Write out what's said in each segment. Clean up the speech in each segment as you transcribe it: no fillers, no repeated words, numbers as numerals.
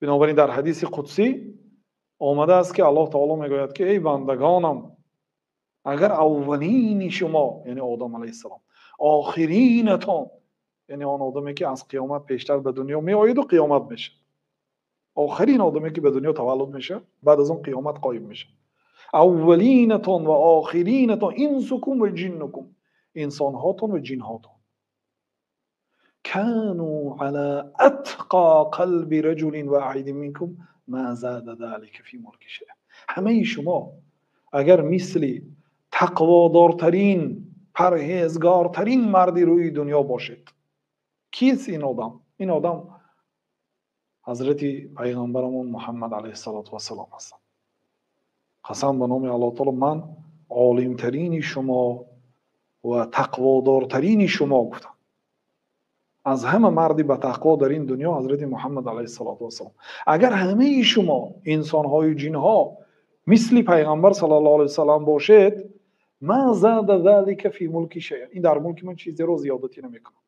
Бинобар ин дар ҳадиси қудсӣ омадааст, ки Аллоҳ таоло мегӯяд, ки эй бандагонам, агар аввалини шумо, яъне Одам алайҳиссалом, охиринатон, яъне он одаме, ки аз қиёмат пештар ба дунё меояд ва қиёмат мешавад, охирин одаме, ки ба дунё таваллуд мешавад, баъд аз он қиёмат қоим мешавад. Аввалинатон ва охиринатон, инсукум ва ҷиннукум, инсонҳотон ва ҷинҳотон, кану ала атқа қалби раҷулин ваҳидин минкум ма зада залика фи мулки шайъ. Ҳамаи шумо агар мисли тақводортарин, парҳезгортарин марди рӯи дунё бошед. Кист ин одам? Ин одам ҳазрати пайғамбарамон Муҳаммад алайҳиссалоту вассалом ҳастанд. Қасам ба номи Аллоҳ таоло, ман олимтарини шумо ва тақводортарини шумо гуфтам. Аз ҳама марди ба тақво дар ин дунё ҳазрати Муҳаммад алайҳиссалоту вассалом. Агар ҳамаи шумо инсонҳою ҷинҳо мисли пайғамбар саллаллоҳу алайҳи васаллам бошед, ма зада залика фи мулки шайъ, ин дар мулки ман чизеро зиёдатӣ намекунад.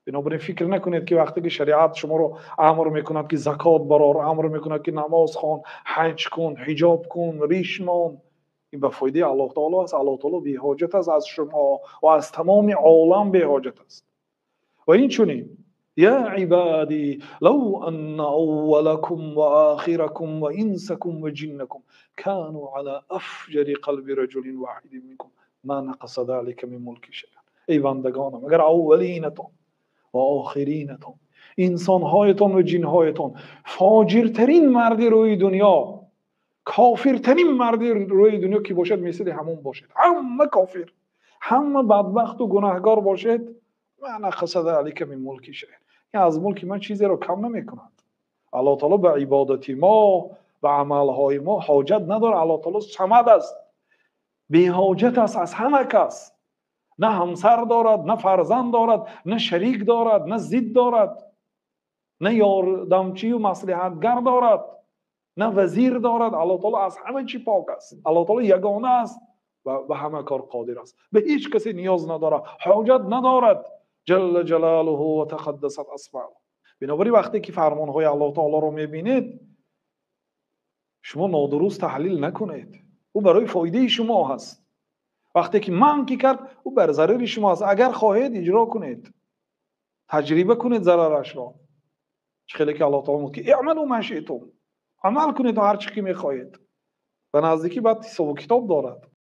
Бинобар ин фикр накунед, ки вақте ки шариат шуморо амр мекунад, ки закот барор, амр мекунад, ки намоз хон, ҳаҷ кун, ҳиҷоб кун, риш мон, ин ба фоидаи Аллоҳ таоло аст. Аллоҳ таоло беҳоҷат аст аз шумо ва аз тамоми олам беҳоҷат аст. Ва инчунин: я ибади лав анна аввалакум ва охиракум ва инсакум ва ҷиннакум кану ала афҷари қалби раҷулин ваҳидин минкум ма нақаса залика мин мулки шайъ. Эй бандагонам, агар аввалинатон ва охиринатон, инсонҳоятон ва ҷинҳоятон, фоҷиртарин марди рӯи дунё, кофиртарин марди рӯи дунё ки бошад, мисли ҳамон бошед, ҳама кофир, ҳама бадбахту гунаҳгор бошед, ма нақаса залика мин мулки шайъ, аз мулки ман чизеро кам намекунад. Аллоҳ таоло ба ибодати мо, ба амалҳои мо ҳоҷат надорад. Аллоҳ таоло самад аст, беҳоҷат аст аз ҳама кас. На ҳамсар дорад, на фарзанд дорад, на шарик дорад, на зид дорад, на ёрдамчию маслиҳатгар дорад, на вазир дорад. Аллоҳ таоло аз ҳама чӣ пок аст. Аллоҳ таоло ягона аст ва ба ҳама кор қодир аст, ба ҳеҷ касе ниёз надорад, ҳоҷат надорад, ҷалла ҷалолуҳу ва тақаддасат асмоу. Бинобар ин вақте ки фармонҳои Аллоҳ таолоро мебинед, шумо нодуруст таҳлил накунед, ӯ барои фоидаи шумо ҳаст. Вақте ки манъ ки кард, ӯ бар зарари шумо аст. Агар хоҳед, иҷро кунед, таҷриба кунед зарарашро. Чӣ хеле ки Аллоҳ таоло мегӯяд, ки иъмалу ма шиътум, амал кунед ҳар чӣ ки мехоҳед. Ба наздикӣ баъд ҳисобу китоб дорад.